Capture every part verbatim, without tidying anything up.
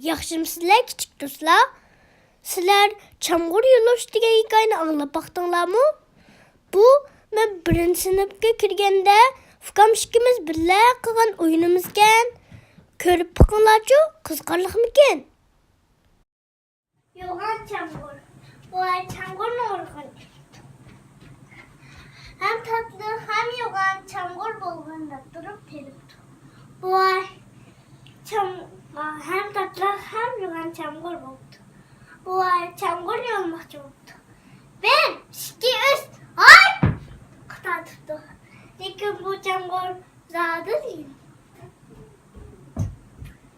ياخشىمۇسىلەر كىچىك دوستلار؟ سىلەر چامغۇر يولۇش دېگەن ھېكايىنى ئاڭلاپ باقتىڭلارمۇ؟ بۇ مەن بىرىنچى سىنىپقا كىرگەندە ئۇكام ئىككىمىز بىللە قىلغان ئويۇنىمىزكەن. كۆرۈپ بېقىڭلارچۇ، قىزىقارلىقمىكىن؟ يوغان چامغۇر. ۋاي، چامغۇرنى ئۇرغىن. ھەم تاتلىق، ھەم يوغان چامغۇر بولغىن دەپ تۇرۇپ تېرىپتۇ. ۋاي، چام-، ھەم تاتلىق، ھەم يوغان چامغۇر بوپتۇ. ۋاي، چامغۇر يولماقچى بوپتۇ. بىر، ئىككى، ئۈچ، ھاي! تارتىپتۇ. لېكىن بۇ چامغۇر زادى دېگىنى.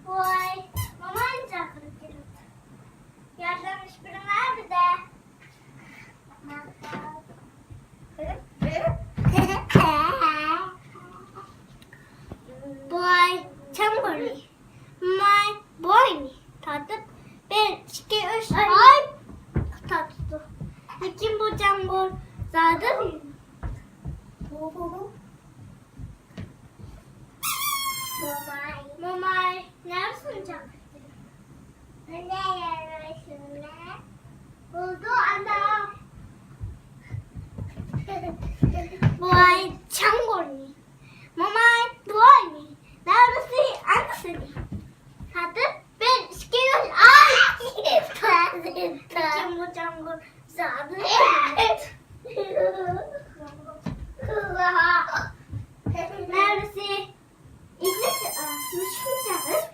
ۋاي، موماينى چاقىرىپ كېلىپتۇ. ياردەم ئىش بېرىڭە بىزە. بۇ ئاي چامغۇرنى، موماي بۇ ئاينى تارتىپ، بىر، ئىككى، ئۈچ، ھاي! تارتىپتۇ. لېكىن بۇ چامغۇر زادى موماي، نەۋرىسىنى چاقىرىپ كېلىپتۇ. بولدى، ئانا. بۇ ئاي چامغۇرنى، موماي بۇ ئاينى، نەۋرىسى ئانىسىنى تارتىپ، بىر، ئىككى، ئۈچ، ھاي! لېكىن بۇ چامغۇر زادى نەۋرىسى ئىتنى چا-، مۈشۈكنى چاقىرىپ،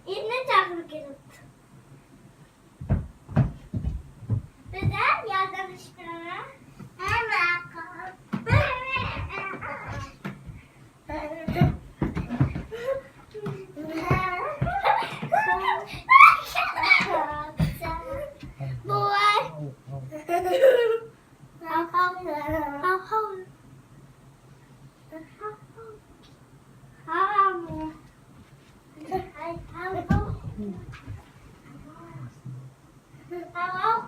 ئىتنى چاقىرىپ كېلىپتۇ. بىزگە ياردەم ئىش بېرىڭە. ھە، ماقۇل. بوۋاي. ھاۋ، ھاۋ. ھاۋ، ھاۋ. ھاۋ، ھاۋ. ھاۋ، ھاۋ.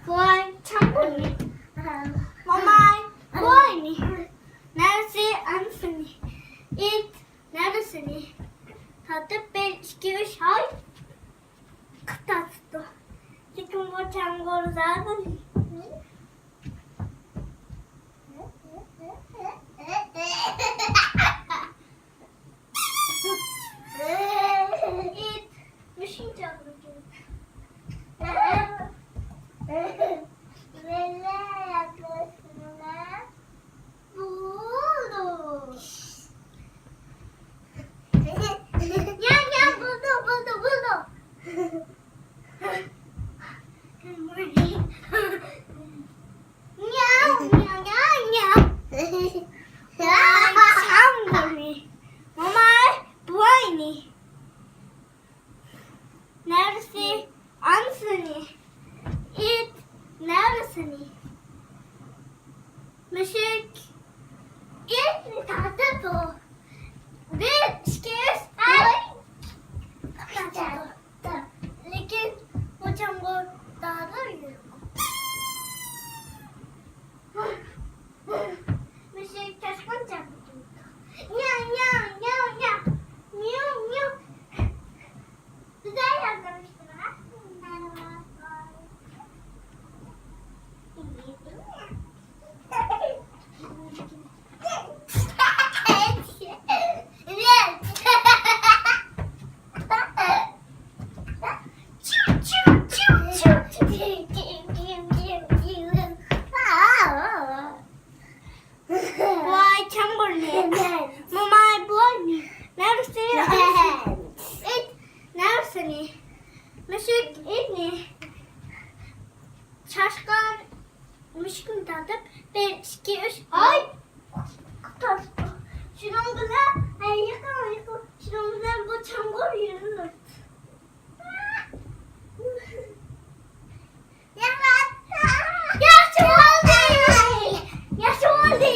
بوۋاي، چامغۇرنى. موماي، بوۋاينى. نەۋرىسى، ئانىسىنى. ئىت، نەۋرىسىنى. تارتىپ بىر، ئىككى، ئۈچ، ھاي! قىتاتتۇ. لېكىن بۇ چامغۇر زادى. ئىت مۈشۈكنى چاقىرىپ كېلىپتۇ. بولدى. يا، يا، بولدى، بولدى، بولدى. مياو، مياو، مياو، مياو. ۋاي، چامغۇرنى. موماي، بوۋاينى. نەۋرىسى، ئانىسىنى. ئىت، نەۋرىسىنى. مۈشۈك، ئىتنى تارتىپتۇ. بىر، ئىككى، ئۈچ، ھاي! لېكىن بۇ چامغۇر دادىلا يۈرىدۇ. مۈشۈك چاشقان چاقىرىپ كېلىپتۇ. مياۋ، مياۋ، مياۋ، مياۋ. مياۋ، مياۋ. بىزگە ياردەم ئىش بېرىڭە. ۋاي، چامغۇرنى. موماي، بوۋاينى. نەۋرىسى، ئانىسىنى. ئىت، نەۋرىسىنى. مۈشۈك، ئىتنى. چاشقان مۈشۈكنى تارتىپ، بىر، ئىككى، ئۈچ، ھاي! تارتىپتۇ. شۇنىڭ بىلەن، ھەي، يېقىڭ، يېقىڭ. شۇنىڭ بىلەن بۇ چامغۇر يۈرۈلۈپتۇ. ياخشى بولدى! ياخشى بولدى!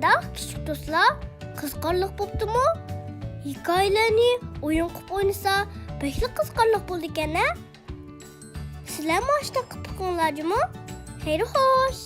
قانداق كىچىك دوستلار، قىزىقارلىق بوپتۇمۇ؟ ھېكايىلەرنى ئويۇن قىلىپ ئوينىسا بەكلا قىزىقارلىق بولىدىكەن ھە؟ سىلەرمۇ ئاشۇنداق قىلىپ بېقىڭلار جۇمۇ. خەير خوش.